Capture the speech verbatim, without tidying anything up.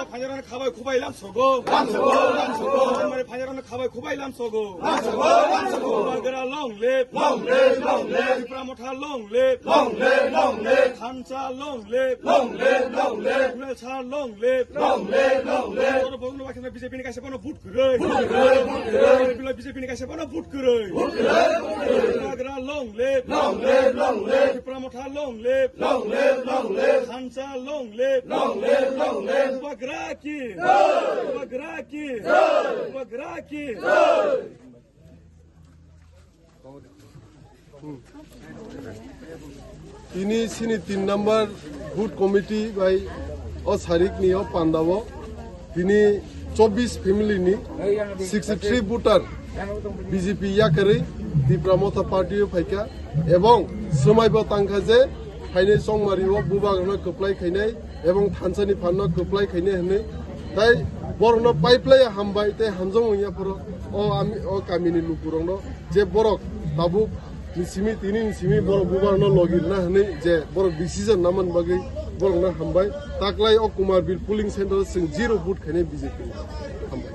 Phainarano khabai khubai lamsogo. Lamsogo, lamsogo. Mari phainarano khabai khubai lamsogo. Lamsogo, lamsogo. Bubagra long live. Long live, long live. Tipra Motha long live. Long live, long live. Thansa long live. Long live, long live. Khulelsa long live. Long live, long live. Toro borokno baksa B J P ni kaisa bono vote kwrwi. Vote kwrwi, vote kwrwi. Toro B J P ni kaisa bono vote kwrwi. Vote kwrwi, vote kwrwi. Bubagra long live. Long live, long live. Tipra Motha long live. Long live, long live. Thansa long live. Long live, long live. Bubagra ki. Jai. Bubagra ki. Jai. Bubagra ki. Jai. Tini sini tin number booth committee bai o sarik ni o panda o tini chobbish family ni sixty three voter B J P yakarwi Tipra Motha party o phaikha ebong swmai bo tangkha je phainai chongmari o bubagrano kwplai khainai ebong thansa ni phan no kwplai khainai hwnwi tai borok no paiplai hambai tei hamjakmung yapharo o ami o kami ni lukurok no je borok tabuk ni simi tini ni simi borok bubagrano logi rwna hwnwi je borok decision namani bagwi borok no hambai taklai o Kumarbir polling center o chwng zero vote khainai B J P ni hambai.